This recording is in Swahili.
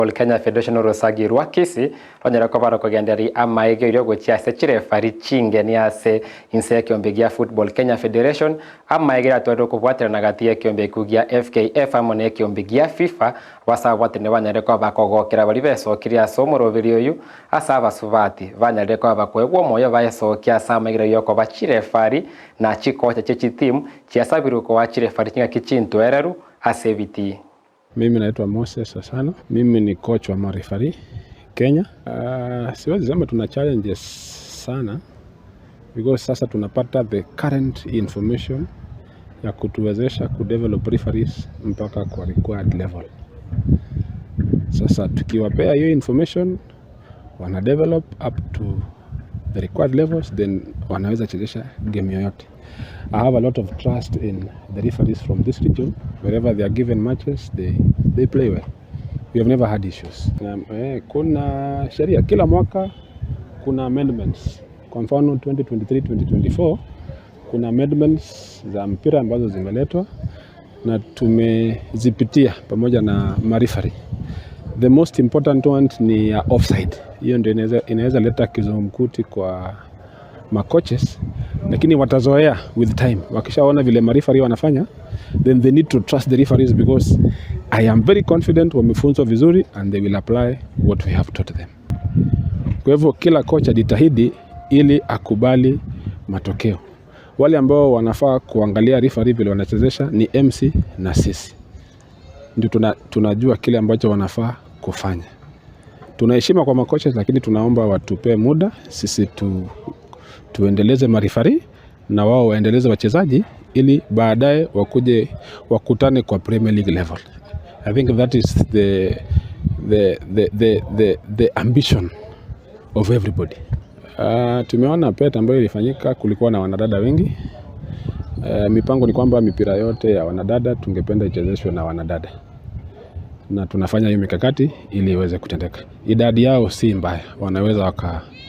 Kenya Federation orosagi rwa Kisii ronyara koba rokogenderia amaege oria gochia ase chirefari chingeni ase inse ekiombe gia Football Kenya Federation amaege atwarire okobwaterana gati ya ekiombe ekio gia FKF amo na ekiombe gia FIFA basa abwaterani banyarire koba bakogokera baria besokirie ase omoroberi oyu ase abasubati banyarire koba bakoegwa omoyo baesokia ase amaegere ya okoba chirefari na chikocha chia chitimu chiasabirwe koa chirefari ching'aki chintwereru ase ebitii. Mimi naitwa Moses Asano. Mimi ni coach wa marefari Kenya. Siwezi sema tuna challenges sana because sasa tunapata the current information ya kutuwezesha kudevelop referees mpaka kwa required level. Sasa tukiwapea hiyo information, wana develop up to the required levels, then wanaweza chezesha game yoyote. I have a lot of trust in the referees from this region. Wherever they are given matches, they play well. We have never had issues. Kuna sheria kila mwaka, kuna amendments. Kwa mfano 2023 2024 kuna amendments za mpira ambazo zimeletwa na tumezipitia pamoja na marifari. The most important one ni ya offside. Hiyo ndio inaweza leta kizungumkuti kwa macoaches, lakini watazoea with time. Wakishaona vile marifari wanafanya, then they need to trust the referees because I am very confident wamefunzwa vizuri and they will apply what we have taught them. Kwa hivyo kila coach ajitahidi ili akubali matokeo. Wale ambao wanafaa kuangalia referee vile wanachezesha ni MC na sisi, ndio tunajua kile ambacho wanafaa kufanya. Tunaheshima kwa makocha, lakini tunaomba watupee muda sisi tuendeleze marifari na wao waendeleze wachezaji ili baadaye wakuje wakutane kwa Premier League level. I think that is the ambition of everybody. Tumeona pet ambayo ilifanyika, kulikuwa na wanadada wengi. Mipango ni kwamba mipira yote ya wanadada tungependa ichezeshwe na wanadada, na tunafanya hiyo mikakati ili iweze kutendeka. Idadi yao si mbaya, wanaweza waka